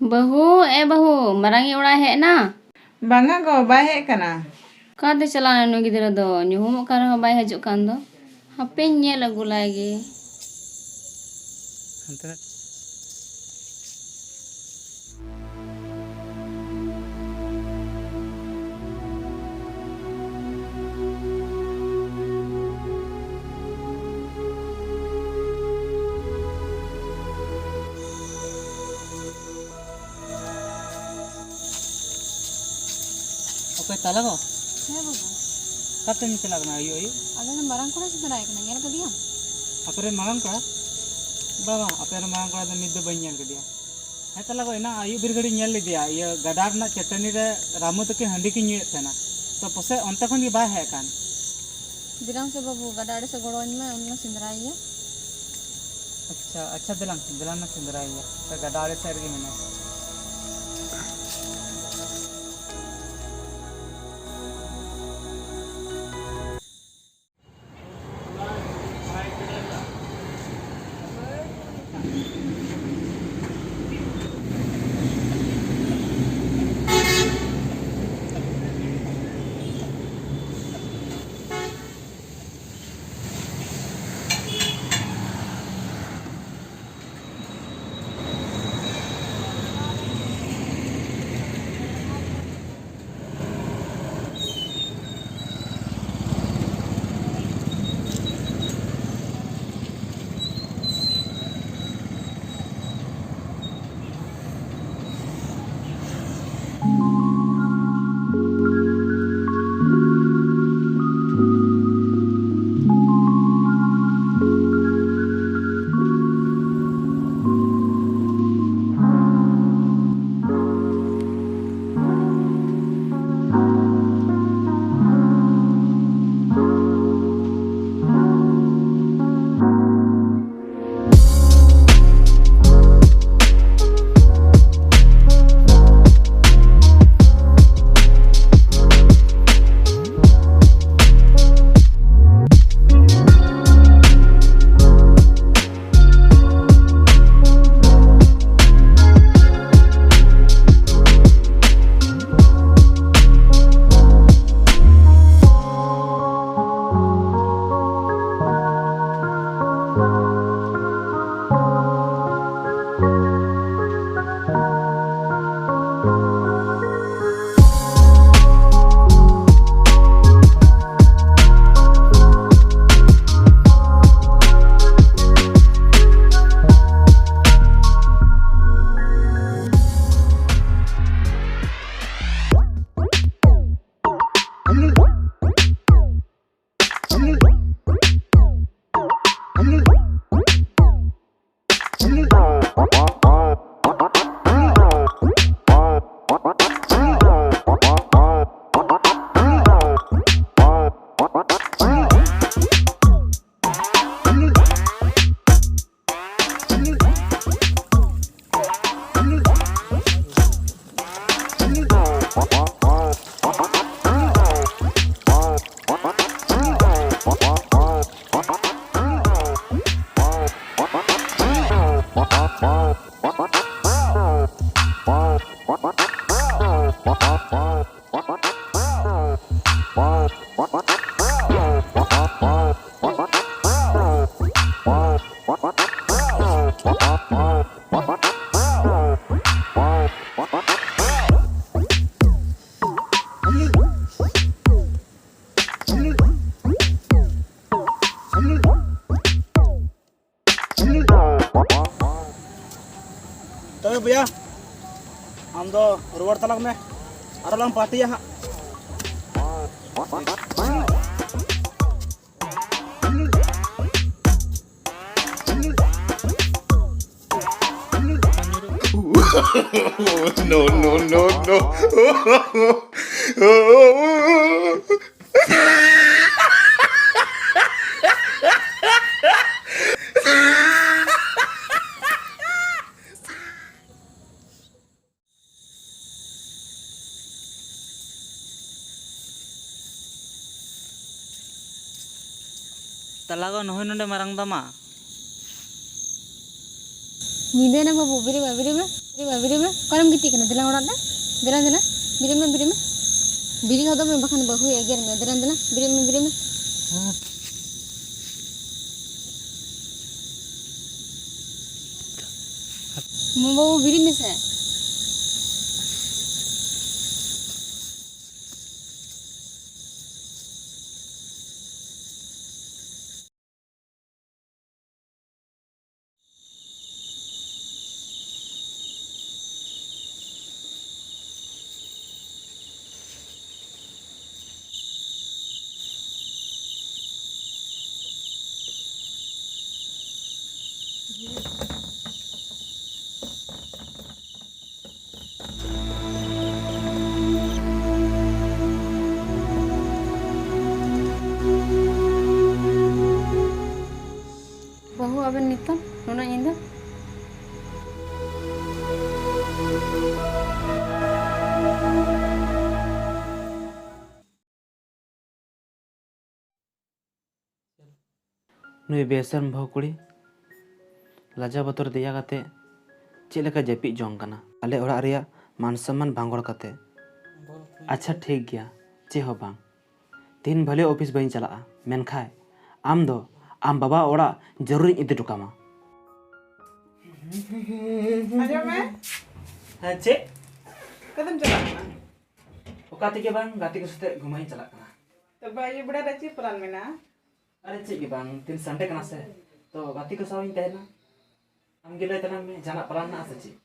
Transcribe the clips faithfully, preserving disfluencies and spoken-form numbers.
ᱵᱟᱹᱦᱩ, ᱮ ᱵᱟᱹᱦᱩ, ᱢᱟᱨᱟᱝᱤᱡ ᱚᱲᱟᱜ ᱮ ᱦᱮᱡ ᱮᱱᱟ? ᱵᱟᱝᱟ ᱜᱚ, ᱵᱟᱭ ᱦᱮᱡ ᱠᱟᱱᱟ᱾ ᱚᱠᱟᱛᱮ ᱪᱟᱞᱟᱣ ᱮᱱᱟ ᱱᱩᱭ ᱜᱤᱫᱽᱨᱟᱹ ᱫᱚ? ᱧᱩᱦᱩᱢᱚᱜ ᱠᱟᱱ ᱨᱮᱦᱚᱸ ᱵᱟᱭ ᱦᱤᱡᱩᱜ ᱠᱟᱱ ᱫᱚ᱾ ᱦᱟᱯᱮᱧ ᱧᱮᱞ ᱟᱹᱜᱩ ᱞᱟᱭ ᱜᱮ᱾ ᱦᱟᱱᱛᱮ ᱱᱟ᱾ ᱚᱠᱚᱭ ᱛᱟᱞᱟ ᱜᱚ? ᱦᱮᱸ ᱵᱟᱹᱵᱩ᱾ ᱚᱠᱟᱛᱮᱢ ᱪᱟᱞᱟᱜ ᱠᱟᱱᱟ ᱟᱹᱭᱩᱵ ᱟᱹᱭᱩᱵ? ᱟᱞᱮ ᱨᱮᱱ ᱢᱟᱨᱟᱝ ᱠᱚᱲᱟ ᱥᱮᱸᱫᱽᱨᱟᱭ ᱠᱟᱱᱟ, ᱧᱮᱞ ᱠᱟᱫᱮᱭᱟᱢ? ᱟᱯᱮ ᱨᱮᱱ ᱢᱟᱨᱟᱝ ᱠᱚᱲᱟ? ᱵᱟᱵᱟ, ᱟᱯᱮ ᱨᱮᱱ ᱢᱟᱨᱟᱝ ᱠᱚᱲᱟ ᱫᱚ ᱱᱤᱛ ᱫᱚ ᱵᱟᱹᱧ ᱧᱮᱞ ᱠᱟᱫᱮᱭᱟ᱾ ᱦᱮᱸ ᱛᱟᱞᱟ ᱜᱚ, ᱮᱱᱟᱝ ᱟᱹᱭᱩᱵ ᱵᱮᱨ ᱜᱷᱟᱹᱲᱤᱡ ᱧᱮᱞ ᱞᱮᱫᱮᱭᱟ, ᱤᱭᱟᱹ ᱜᱟᱰᱟ ᱨᱮᱱᱟᱜ ᱪᱟᱹᱴᱟᱹᱱᱤ ᱨᱮ ᱨᱟᱢᱩ ᱛᱟᱹᱠᱤᱱ ᱦᱟᱺᱰᱤ ᱠᱤᱱ ᱧᱩᱭᱮᱫ ᱛᱟᱦᱮᱱᱟ᱾ ᱛᱚ ᱯᱟᱥᱮᱡ ᱚᱱᱛᱮ ᱠᱷᱚᱱ ᱜᱮ ᱵᱟᱭ ᱦᱮᱡ ᱟᱠᱟᱱ᱾ ᱫᱮᱞᱟᱝ ᱥᱮ ᱵᱟᱹᱵᱩ, ᱜᱟᱰᱟ ᱟᱲᱮ ᱥᱮᱫ ᱜᱚᱲᱚ ᱟᱹᱧ ᱢᱮ, ᱩᱱᱤ ᱦᱚᱸ ᱥᱮᱸᱫᱽᱨᱟᱭᱮᱭᱟ᱾ ᱟᱪᱪᱷᱟ, ᱟᱪᱪᱷᱟ, ᱫᱮᱞᱟᱝ, ᱫᱮᱞᱟᱝ ᱱᱟ ᱥᱮᱸᱫᱽᱨᱟᱭᱮᱭᱟ᱾ ᱛᱚ ᱜᱟᱰᱟ ᱟᱲᱮ ᱥᱮᱫ ᱨᱮᱜᱮ ᱢᱮᱱᱟᱭᱟ᱾ ᱦᱳᱭ ᱵᱚᱭᱦᱟ, ᱟᱢ ᱫᱚ ᱨᱩᱣᱟᱹᱲ ᱛᱟᱞᱟᱝ ᱢᱮ, ᱟᱨᱚ ᱞᱟᱝ ᱯᱟᱨᱴᱤᱭᱟ ᱦᱟᱸᱜ᱾ No, no, no, no. ᱛᱟᱞᱟ ᱜᱚ ᱱᱚᱦᱚᱭ ᱱᱚᱰᱮ ᱢᱟᱨᱟᱝ ᱫᱟᱢᱟ᱾ ᱧᱤᱫᱟᱹ ᱱᱟ ᱵᱟᱹᱵᱩ, ᱵᱮᱨᱮᱫ ᱢᱮ, ᱵᱮᱨᱮᱫ ᱢᱮ, ᱵᱮᱨᱮᱫ ᱢᱮ, ᱵᱮᱨᱮᱫ ᱢᱮ᱾ ᱚᱠᱟᱨᱮᱢ ᱜᱤᱛᱤᱡ ᱠᱟᱱᱟ? ᱫᱮᱞᱟ ᱚᱲᱟᱜ ᱛᱮ, ᱫᱮᱞᱟ, ᱫᱮᱞᱟ, ᱵᱮᱨᱮᱫ ᱢᱮ, ᱵᱮᱨᱮᱫ ᱢᱮ᱾ ᱵᱮᱨᱮᱫ ᱦᱚᱫᱚᱜ ᱢᱮ, ᱵᱟᱠᱷᱟᱱ ᱵᱟᱹᱦᱩᱭ ᱮᱜᱮᱨ ᱢᱮᱭᱟ᱾ ᱫᱮᱞᱟ, ᱫᱮᱞᱟ, ᱵᱮᱨᱮᱫ ᱢᱮ, ᱵᱮᱨᱮᱫ ᱢᱮ᱾ ᱢᱟ ᱵᱟᱹᱵᱩ, ᱵᱮᱨᱮᱫ ᱢᱮᱥᱮ᱾ ᱵᱟᱹᱦᱩ, ᱟᱵᱮᱱ ᱱᱤᱛᱚᱜ ᱱᱩᱱᱟᱹᱜ ᱧᱤᱫᱟᱹ? ᱱᱩᱭ ᱵᱮᱥᱮᱢ ᱵᱟᱹᱦᱩ ᱠᱩᱲᱤ ᱞᱟᱡᱟ ᱵᱚᱛᱚᱨ ᱫᱮᱭᱟ ᱠᱟᱛᱮ ᱪᱮᱫ ᱞᱮᱠᱟ ᱡᱟᱹᱯᱤᱫ ᱡᱚᱝ ᱠᱟᱱᱟ ᱟᱞᱮ ᱚᱲᱟᱜ ᱨᱮᱭᱟᱜ ᱢᱟᱱ ᱥᱚᱢᱢᱟᱱ ᱵᱷᱟᱸᱜᱚᱲ ᱠᱟᱛᱮ᱾ ᱟᱪᱪᱷᱟ, ᱴᱷᱤᱠ ᱜᱮᱭᱟ, ᱪᱮᱫ ᱦᱚᱸ ᱵᱟᱝ᱾ ᱛᱤᱦᱤᱧ ᱵᱷᱟᱞᱮ ᱚᱯᱷᱤᱥ ᱵᱟᱹᱧ ᱪᱟᱞᱟᱜᱼᱟ, ᱢᱮᱱᱠᱷᱟᱱ ᱟᱢ ᱫᱚ ᱟᱢ ᱵᱟᱵᱟ ᱚᱲᱟᱜ ᱡᱟᱹᱨᱩᱲᱤᱧ ᱤᱫᱤ ᱦᱚᱴᱚ ᱠᱟᱢᱟ᱾ ᱟᱸᱡᱚᱢ ᱢᱮ᱾ ᱦᱮᱸ, ᱪᱮᱫ? ᱚᱠᱟᱛᱮᱢ ᱪᱟᱞᱟᱜ ᱠᱟᱱᱟ? ᱚᱠᱟ ᱛᱮᱜᱮ ᱵᱟᱝ, ᱜᱟᱛᱮ ᱠᱚ ᱥᱟᱛᱮ ᱜᱷᱩᱢᱟᱹᱧ ᱪᱟᱞᱟᱜ ᱠᱟᱱᱟ᱾ ᱛᱚᱵᱮ ᱟᱹᱭᱩᱵ ᱵᱮᱲᱟ ᱨᱮ ᱪᱮᱫ ᱯᱞᱟᱱ ᱢᱮᱱᱟᱜᱼᱟ? ᱟᱨᱮ, ᱪᱮᱫ ᱜᱮ ᱵᱟᱝ, ᱛᱮᱦᱮᱧ ᱥᱟᱱᱰᱮ ᱠᱟᱱᱟ ᱥᱮ, ᱛᱚ ᱜᱟᱛᱮ ᱠᱚ ᱥᱟᱶ ᱤᱧ ᱛᱟᱦᱮᱱᱟ᱾ ᱟᱢ ᱜᱮ ᱞᱟᱹᱭ ᱛᱟᱞᱟᱝ ᱢᱮ, ᱡᱟᱦᱟᱱᱟᱜ ᱯᱞᱟᱱ ᱢᱮᱱᱟᱜᱼᱟ ᱥᱮ ᱪᱮᱫ?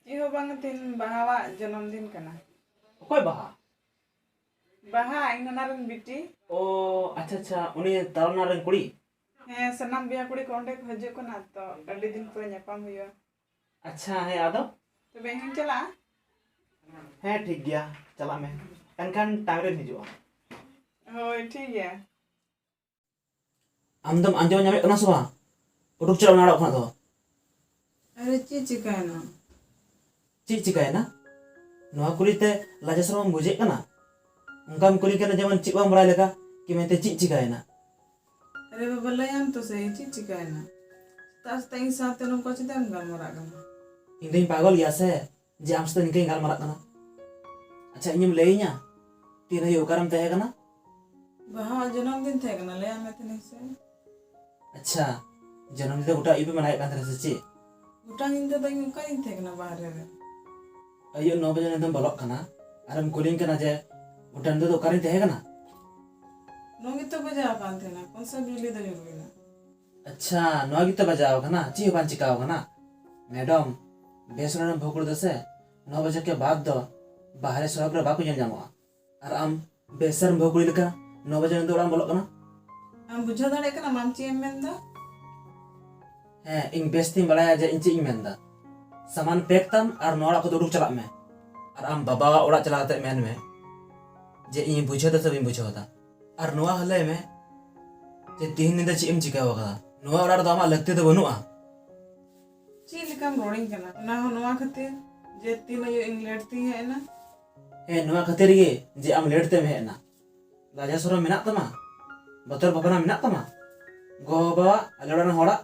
ᱪᱮᱫ ᱦᱚᱸ ᱵᱟᱝ, ᱛᱮᱦᱮᱧ ᱵᱟᱦᱟᱣᱟᱜ ᱡᱚᱱᱚᱢ ᱫᱤᱱ ᱠᱟᱱᱟ᱾ ᱚᱠᱚᱭ ᱵᱟᱦᱟ? ᱵᱟᱦᱟ, ᱤᱧ ᱱᱟᱱᱟ ᱨᱮᱱ ᱵᱤᱴᱤ᱾ ᱚ, ᱟᱪᱪᱷᱟ, ᱟᱪᱪᱷᱟ, ᱩᱱᱤ ᱛᱟᱞᱟ ᱨᱮᱱ ᱠᱩᱲᱤ? ᱦᱮᱸ, ᱥᱟᱱᱟᱢ ᱵᱚᱭᱦᱟ ᱠᱩᱲᱤ ᱠᱚ ᱚᱸᱰᱮ ᱠᱚ ᱦᱤᱡᱩᱜ ᱠᱟᱱᱟ, ᱛᱚ ᱟᱹᱰᱤ ᱫᱤᱱ ᱯᱚᱨᱮ ᱧᱟᱯᱟᱢ ᱦᱩᱭᱩᱜᱼᱟ᱾ ᱟᱪᱪᱷᱟ, ᱦᱮᱸ, ᱟᱫᱚ? ᱛᱚᱵᱮ ᱤᱧ ᱦᱚᱸᱧ ᱪᱟᱞᱟᱜᱼᱟ᱾ ᱦᱮᱸ, ᱴᱷᱤᱠ ᱜᱮᱭᱟ, ᱪᱟᱞᱟᱜ ᱢᱮ᱾ ᱮᱱᱠᱷᱟᱱ time ᱨᱮᱢ ᱦᱤᱡᱩᱜᱼᱟ᱾ ᱦᱳᱭ, ᱴᱷᱤᱠ ᱜᱮᱭᱟ᱾ ᱟᱢ ᱫᱚᱢ ᱟᱸᱡᱚᱢ ᱧᱟᱢᱮᱫ ᱠᱟᱱᱟ ᱥᱮ ᱵᱟᱝ? ᱩᱰᱩᱠ ᱪᱟᱞᱟᱜ ᱢᱮ ᱚᱲᱟᱜ ᱠᱷᱚᱱᱟᱜ ᱫᱚ᱾ ᱟᱨᱮ, ᱪᱮᱫ ᱪᱤᱠᱟᱹᱭᱮᱱᱟ? ᱪᱮᱫ ᱪᱤᱠᱟᱹᱭᱮᱱᱟ? ᱱᱚᱣᱟ ᱠᱩᱞᱤ ᱛᱮ ᱞᱟᱡᱟ ᱥᱚᱨᱚᱢ ᱮᱢ ᱵᱩᱡᱷᱟᱹᱣᱮᱫ ᱠᱟᱱᱟ? ᱚᱱᱠᱟᱢ ᱠᱩᱞᱤ ᱠᱟᱱᱟ ᱡᱮᱢᱚᱱ ᱪᱮᱫ ᱵᱟᱢ ᱵᱟᱲᱟᱭ ᱞᱮᱠᱟ, ᱠᱤ ᱢᱮᱱᱛᱮ ᱪᱮᱫ ᱪᱤᱠᱟᱹᱭᱮᱱᱟ? ᱟᱨᱮ ᱵᱟᱵᱟ, ᱞᱟᱹᱭᱟᱢ ᱛᱚ ᱥᱮ, ᱪᱮᱫ ᱪᱤᱠᱟᱹᱭᱮᱱᱟ? ᱥᱮᱛᱟᱜ ᱥᱮᱛᱟᱜ ᱤᱧ ᱥᱟᱶᱛᱮ ᱱᱚᱝᱠᱟ ᱪᱮᱫᱟᱜ ᱮᱢ ᱜᱟᱞᱢᱟᱨᱟᱜ ᱠᱟᱱᱟ? ᱤᱧ ᱫᱚᱧ ᱯᱟᱜᱚᱞ ᱜᱮᱭᱟ ᱥᱮ, ᱡᱮ ᱟᱢ ᱥᱟᱛᱮ ᱱᱤᱝᱠᱟᱹᱧ ᱜᱟᱞᱢᱟᱨᱟᱜ ᱠᱟᱱᱟ? ᱟᱪᱪᱷᱟ, ᱤᱧᱮᱢ ᱞᱟᱹᱭᱟᱹᱧᱟ ᱛᱤᱱ ᱟᱹᱭᱩᱵ ᱚᱠᱟᱨᱮᱢ ᱛᱟᱦᱮᱸ ᱠᱟᱱᱟ? ᱵᱟᱦᱟ ᱡᱚᱱᱚᱢ ᱫᱤᱱ ᱛᱟᱦᱮᱸ ᱠᱟᱱᱟ, ᱞᱟᱹᱭᱟᱢ ᱢᱮ ᱛᱟᱦᱮᱱᱟᱹᱧ ᱥᱮ᱾ ᱟᱪᱪᱷᱟ, ᱡᱚᱱᱚᱢ ᱫᱤᱱ ᱫᱚ ᱜᱚᱴᱟ ᱟᱹᱭᱩᱵ ᱯᱮ ᱢᱟᱱᱟᱣᱮᱫ ᱠᱟᱱ ᱛᱟᱦᱮᱱᱟ ᱥᱮ ᱪᱮᱫ? ᱜᱚᱴᱟ ᱧᱤᱫᱟᱹ ᱫᱚ ᱤᱧ ᱚᱠᱟᱨᱤᱧ ᱛᱟᱦᱮᱸ ᱠᱟᱱᱟ ᱵᱟᱦᱨᱮ ᱨᱮ? ᱟᱹᱭᱩᱵ ᱱᱚ ᱵᱟᱡᱮ ᱱᱤᱫᱟᱹᱢ ᱵᱚᱞᱚᱜ ᱠᱟᱱᱟ ᱟᱨᱮᱢ ᱠᱩᱞᱤᱧ ᱠᱟᱱᱟ ᱡᱮ ᱜᱚᱴᱟ ᱧᱤᱫᱟᱹ ᱫᱚ ᱚᱠᱟᱨᱤᱧ ᱛᱟᱦᱮᱸ ᱠᱟᱱᱟ? ᱱᱚ ᱜᱮᱛᱚ ᱵᱟᱡᱟᱣ ᱟᱠᱟᱱ ᱛᱟᱦᱮᱱᱟ, ᱠᱚᱱ ᱥᱟ ᱵᱤᱡᱽᱞᱤ ᱫᱚ ᱧᱩᱨ ᱦᱩᱭᱱᱟ᱾ ᱟᱪᱪᱷᱟ, ᱱᱚᱣᱟ ᱜᱮᱛᱚ ᱵᱟᱡᱟᱣ ᱟᱠᱟᱱᱟ, ᱪᱮᱫ ᱦᱚᱸ ᱵᱟᱝ ᱪᱤᱠᱟᱣ ᱟᱠᱟᱱᱟ᱾ ᱢᱮᱰᱟᱢ, ᱵᱮᱥ ᱦᱚᱲ ᱨᱮᱱ ᱵᱟᱹᱦᱩ ᱠᱩᱲᱤ ᱫᱚ ᱥᱮ ᱱᱚ ᱵᱟᱡᱮ ᱠᱮ ᱵᱟᱫ ᱫᱚ ᱵᱟᱦᱨᱮ ᱥᱚᱲᱚᱠ ᱨᱮ ᱵᱟᱠᱚ ᱧᱮᱞ ᱧᱟᱢᱚᱜᱼᱟ᱾ ᱟᱨ ᱟᱢ ᱵᱮᱥ ᱦᱚᱲ ᱨᱮᱱ ᱵᱟᱹᱦᱩ ᱠᱩᱲᱤ ᱞᱮᱠᱟ ᱱᱚ ᱵᱟᱡᱮ ᱧᱤᱫᱟᱹ ᱚᱲᱟᱜ ᱮᱢ ᱵᱚᱞᱚᱜ ᱠᱟᱱᱟ? ᱟᱢ ᱵᱩᱡᱷᱟᱹᱣ ᱫᱟᱲᱮᱭᱟᱜ ᱠᱟᱱᱟᱢ ᱟᱢ ᱪᱮᱫ ᱮᱢ ᱢᱮᱱᱫᱟ? ᱦᱮᱸ, ᱤᱧ ᱵᱮᱥ ᱛᱤᱧ ᱵᱟᱲᱟᱭᱟ ᱡᱮ ᱤᱧ ᱪᱮᱫ ᱤᱧ ᱢᱮᱱᱫᱟ᱾ ᱥᱟᱢᱟᱱ ᱯᱮᱠ ᱛᱟᱢ ᱟᱨ ᱱᱚᱣᱟ ᱚᱲᱟᱜ ᱠᱷᱚᱱ ᱩᱰᱩᱠ ᱪᱟᱞᱟᱜ ᱢᱮ᱾ ᱟᱨ ᱟᱢ ᱵᱟᱵᱟᱣᱟᱜ ᱚᱲᱟᱜ ᱪᱟᱞᱟᱣ ᱠᱟᱛᱮ ᱢᱮᱱ ᱢᱮ ᱡᱮ ᱤᱧ ᱵᱩᱡᱷᱟᱹᱣ ᱫᱟ ᱥᱮ ᱵᱟᱹᱧ ᱵᱩᱡᱷᱟᱹᱣ ᱫᱟ᱾ ᱟᱨ ᱱᱚᱣᱟ ᱦᱚᱸ ᱞᱟᱹᱭ ᱢᱮ ᱡᱮ ᱛᱤᱦᱤᱧ ᱧᱤᱫᱟᱹ ᱪᱮᱫ ᱮᱢ ᱪᱤᱠᱟᱹ ᱟᱠᱟᱫᱟ? ᱱᱚᱣᱟ ᱚᱲᱟᱜ ᱨᱮᱫᱚ ᱟᱢᱟᱜ ᱞᱟᱹᱠᱛᱤ ᱫᱚ ᱵᱟᱹᱱᱩᱜᱼᱟ᱾ ᱪᱮᱫ ᱞᱮᱠᱟᱢ ᱨᱚᱲᱤᱧ ᱠᱟᱱᱟ? ᱚᱱᱟ ᱦᱚᱸ ᱱᱚᱣᱟ ᱠᱷᱟᱹᱛᱤᱨ ᱡᱮ ᱛᱤᱱ ᱟᱹᱭᱩᱵ ᱤᱧ ᱞᱮᱴ ᱛᱤᱧ ᱦᱮᱡ ᱮᱱᱟ? ᱦᱮᱸ, ᱱᱚᱣᱟ ᱠᱷᱟᱹᱛᱤᱨ ᱜᱮ ᱡᱮ ᱟᱢ ᱞᱮᱴ ᱛᱮᱢ ᱦᱮᱡ ᱮᱱᱟ᱾ ᱞᱟᱡᱟ ᱥᱚᱨᱚᱢ ᱢᱮᱱᱟᱜ ᱛᱟᱢᱟ? ᱵᱚᱛᱚᱨ ᱵᱷᱟᱵᱽᱱᱟ ᱢᱮᱱᱟᱜ ᱛᱟᱢᱟ? ᱜᱚ-ᱵᱟᱵᱟᱣᱟᱜ, ᱟᱞᱮ ᱚᱲᱟᱜ ᱨᱮᱱ ᱦᱚᱲᱟᱜ?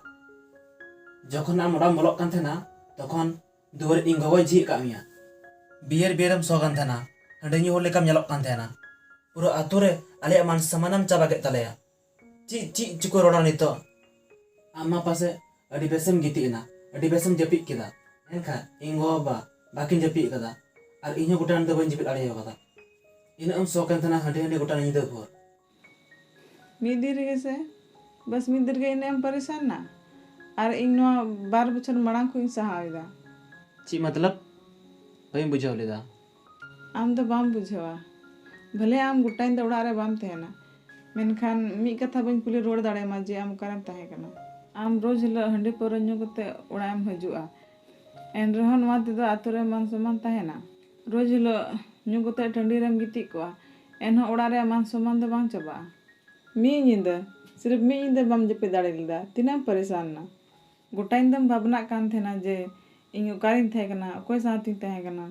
ᱡᱚᱠᱷᱚᱱ ᱟᱢ ᱚᱲᱟᱜ ᱮᱢ ᱵᱚᱞᱚᱜ ᱠᱟᱱ ᱛᱟᱦᱮᱱᱟ, ᱛᱚᱠᱷᱚᱱ ᱫᱩᱣᱟᱹᱨ ᱤᱧ ᱜᱚᱜᱚᱭ ᱡᱷᱤᱡ ᱟᱠᱟᱫ ᱢᱮᱭᱟ᱾ ᱵᱤᱭᱮᱨ ᱵᱤᱭᱮᱨᱮᱢ ᱥᱚ ᱠᱟᱱ ᱛᱟᱦᱮᱱᱟ, ᱦᱟᱺᱰᱤ ᱧᱩ ᱦᱚᱲ ᱞᱮᱠᱟᱢ ᱧᱮᱞᱚᱜ ᱠᱟᱱ ᱛᱟᱦᱮᱱᱟ᱾ ᱯᱩᱨᱟᱹ ᱟᱛᱳ ᱨᱮ ᱟᱞᱮᱭᱟᱜ ᱢᱟᱱ ᱥᱚᱢᱢᱟᱱᱮᱢ ᱪᱟᱵᱟ ᱠᱮᱫ ᱛᱟᱞᱮᱭᱟ᱾ ᱪᱮᱫ, ᱪᱮᱫ ᱪᱚᱠᱚ ᱨᱚᱲᱟ ᱱᱤᱛᱚᱜ? ᱟᱢ ᱢᱟ ᱯᱟᱥᱮ ᱟᱹᱰᱤ ᱵᱮᱥᱮᱢ ᱜᱤᱛᱤᱡ ᱮᱱᱟ, ᱟᱹᱰᱤ ᱵᱮᱥᱮᱢ ᱡᱟᱹᱯᱤᱫ ᱠᱮᱫᱟ, ᱢᱮᱱᱠᱷᱟᱱ ᱤᱧ ᱜᱚ-ᱵᱟᱵᱟ ᱵᱟᱹᱠᱤᱱ ᱡᱟᱹᱯᱤᱫ ᱟᱠᱟᱫᱟ᱾ ᱟᱨ ᱤᱧ ᱦᱚᱸ ᱜᱚᱴᱟ ᱧᱤᱫᱟᱹ ᱵᱟᱹᱧ ᱡᱟᱹᱯᱤᱫ ᱫᱟᱲᱮ ᱟᱠᱟᱫᱟ᱾ ᱤᱱᱟᱹᱜ ᱮᱢ ᱥᱚ ᱠᱟᱱ ᱛᱟᱦᱮᱱᱟ ᱦᱟᱺᱰᱤ ᱦᱟᱺᱰᱤ ᱜᱚᱴᱟ ᱧᱤᱫᱟᱹ ᱵᱷᱳᱨ᱾ ᱢᱤᱫ ᱫᱤᱱ ᱨᱮᱜᱮ ᱥᱮ? ᱵᱟᱥ ᱢᱤᱫ ᱫᱤᱱ ᱨᱮᱜᱮ ᱤᱱᱟᱹᱜ ᱮᱢ ᱯᱟᱨᱤᱥᱟᱱ ᱱᱟ? ᱟᱨ ᱤᱧ ᱱᱚᱣᱟ ᱵᱟᱨ ᱵᱚᱪᱷᱚᱨ ᱢᱟᱲᱟᱝ ᱠᱷᱚᱱ ᱤᱧ ᱥᱟᱦᱟᱣ ᱮᱫᱟ᱾ ᱪᱮᱫ ᱢᱚᱛᱞᱚᱵ? ᱵᱟᱹᱧ ᱵᱩᱡᱷᱟᱹᱣ ᱞᱮᱫᱟ᱾ ᱟᱢ ᱫᱚ ᱵᱟᱢ ᱵᱩᱡᱷᱟᱹᱣᱟ᱾ ᱵᱷᱟᱞᱮ, ᱟᱢ ᱜᱚᱴᱟ ᱧᱤᱫᱟᱹ ᱚᱲᱟᱜ ᱨᱮ ᱵᱟᱢ ᱛᱟᱦᱮᱱᱟ, ᱢᱮᱱᱠᱷᱟᱱ ᱢᱤᱫ ᱠᱟᱛᱷᱟ ᱵᱟᱹᱧ ᱠᱩᱞᱤ ᱨᱩᱣᱟᱹᱲ ᱫᱟᱲᱮᱭᱟᱢᱟ ᱡᱮ ᱟᱢ ᱚᱠᱟᱨᱮᱢ ᱛᱟᱦᱮᱸ ᱠᱟᱱᱟ᱾ ᱟᱢ ᱨᱳᱡᱽ ᱦᱤᱞᱳᱜ ᱦᱟᱺᱰᱤ ᱯᱟᱹᱣᱨᱟᱹ ᱧᱩ ᱠᱟᱛᱮ ᱚᱲᱟᱜ ᱮᱢ ᱦᱤᱡᱩᱜᱼᱟ, ᱮᱱ ᱨᱮᱦᱚᱸ ᱱᱚᱣᱟ ᱛᱮᱫᱚ ᱟᱛᱳ ᱨᱮ ᱢᱟᱱ ᱥᱚᱢᱢᱟᱱ ᱛᱟᱦᱮᱱᱟ? ᱨᱳᱡᱽ ᱦᱤᱞᱳᱜ ᱧᱩ ᱠᱟᱛᱮ ᱴᱟᱺᱰᱤ ᱨᱮᱢ ᱜᱤᱛᱤᱡ ᱠᱚᱜᱼᱟ, ᱮᱱᱦᱚᱸ ᱚᱲᱟᱜ ᱨᱮᱭᱟᱜ ᱢᱟᱱ ᱥᱚᱢᱢᱟᱱ ᱫᱚ ᱵᱟᱝ ᱪᱟᱵᱟᱜᱼᱟ? ᱢᱤᱫ ᱧᱤᱫᱟᱹ, ᱥᱤᱨᱯ ᱢᱤᱫ ᱧᱤᱫᱟᱹ ᱵᱟᱢ ᱡᱟᱹᱯᱤᱫ ᱫᱟᱲᱮ ᱞᱮᱫᱟ, ᱛᱤᱱᱟᱹᱜ ᱮᱢ ᱯᱟᱨᱤᱥᱟᱱ ᱱᱟ? ᱜᱚᱴᱟ ᱧᱤᱫᱟᱹᱢ ᱵᱷᱟᱵᱽᱱᱟᱜ ᱠᱟᱱ ᱛᱟᱦᱮᱱᱟ ᱡᱮ ᱤᱧ ᱚᱠᱟᱨᱤᱧ ᱛᱟᱦᱮᱸ ᱠᱟᱱᱟ, ᱚᱠᱚᱭ ᱥᱟᱶᱛᱤᱧ ᱛᱟᱦᱮᱸ ᱠᱟᱱᱟ᱾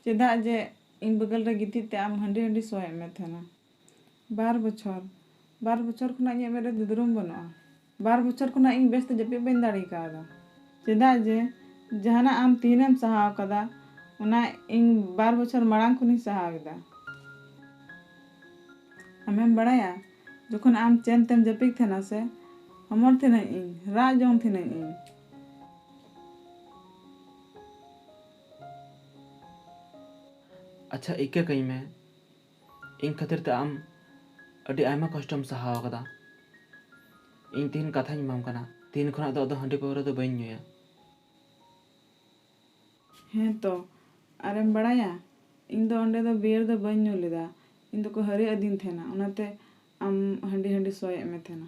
ᱪᱮᱫᱟᱜ ᱡᱮ ᱤᱧ ᱵᱟᱹᱜᱟᱹᱞ ᱨᱮ ᱜᱤᱛᱤᱡ ᱛᱮ ᱟᱢ ᱦᱟᱺᱰᱤ ᱦᱟᱺᱰᱤ ᱥᱚᱭᱮᱫ ᱢᱮ ᱛᱟᱦᱮᱱᱟ᱾ ᱵᱟᱨ ᱵᱚᱪᱷᱚᱨ, ᱵᱟᱨ ᱵᱚᱪᱷᱚᱨ ᱠᱷᱚᱱᱟᱜ ᱤᱧᱟᱹᱜ ᱢᱮᱫ ᱨᱮ ᱫᱩᱫᱽᱨᱩᱢ ᱵᱟᱹᱱᱩᱜᱼᱟ᱾ ᱵᱟᱨ ᱵᱚᱪᱷᱚᱨ ᱠᱷᱚᱱᱟᱜ ᱤᱧ ᱵᱮᱥᱛᱮ ᱡᱟᱹᱯᱤᱫ ᱵᱟᱹᱧ ᱫᱟᱲᱮ ᱠᱟᱣᱫᱟ᱾ ᱪᱮᱫᱟᱜ ᱡᱮ ᱡᱟᱦᱟᱱᱟᱜ ᱟᱢ ᱛᱤᱱᱮᱢ ᱥᱟᱦᱟᱣ ᱠᱟᱫᱟ, ᱚᱱᱟ ᱤᱧ ᱵᱟᱨ ᱵᱚᱪᱷᱚᱨ ᱢᱟᱲᱟᱝ ᱠᱷᱚᱱᱤᱧ ᱥᱟᱦᱟᱣ ᱮᱫᱟ᱾ ᱟᱢᱮᱢ ᱵᱟᱲᱟᱭᱟ, ᱡᱚᱠᱷᱚᱱ ᱟᱢ ᱪᱮᱱ ᱛᱮᱢ ᱡᱟᱹᱯᱤᱫ ᱛᱟᱦᱮᱱᱟ ᱥᱮ, ᱦᱚᱢᱚᱨ ᱛᱟᱦᱮᱱᱟᱹᱧ ᱤᱧ, ᱨᱟᱜ ᱡᱚᱝ ᱛᱟᱦᱮᱱᱟᱹᱧ ᱤᱧ᱾ ᱟᱪᱪᱷᱟ, ᱤᱠᱟᱹ ᱠᱟᱹᱧ ᱢᱮ, ᱤᱧ ᱠᱷᱟᱹᱛᱤᱨ ᱛᱮ ᱟᱢ ᱟᱹᱰᱤ ᱟᱭᱢᱟ ᱠᱚᱥᱴᱚᱢ ᱥᱟᱦᱟᱣ ᱟᱠᱟᱫᱟ᱾ ᱤᱧ ᱛᱤᱦᱤᱧ ᱠᱟᱛᱷᱟᱧ ᱮᱢᱟᱢ ᱠᱟᱱᱟ, ᱛᱤᱦᱤᱧ ᱠᱷᱚᱱᱟᱜ ᱫᱚ ᱟᱫᱚ ᱦᱟᱺᱰᱤ ᱯᱟᱹᱣᱨᱟᱹ ᱫᱚ ᱵᱟᱹᱧ ᱧᱩᱭᱟ᱾ ᱦᱮᱸ ᱛᱚ, ᱟᱨᱮᱢ ᱵᱟᱲᱟᱭᱟ, ᱤᱧ ᱫᱚ ᱚᱸᱰᱮ ᱫᱚ ᱵᱤᱭᱟᱨ ᱫᱚ ᱵᱟᱹᱧ ᱧᱩ ᱞᱮᱫᱟ, ᱤᱧ ᱫᱚᱠᱚ ᱦᱟᱹᱨᱤ ᱟᱹᱫᱤᱧ ᱛᱟᱦᱮᱱᱟ, ᱚᱱᱟᱛᱮ ᱟᱢ ᱦᱟᱺᱰᱤ ᱦᱟᱺᱰᱤ ᱥᱚᱭᱮᱫ ᱢᱮ ᱛᱟᱦᱮᱱᱟ᱾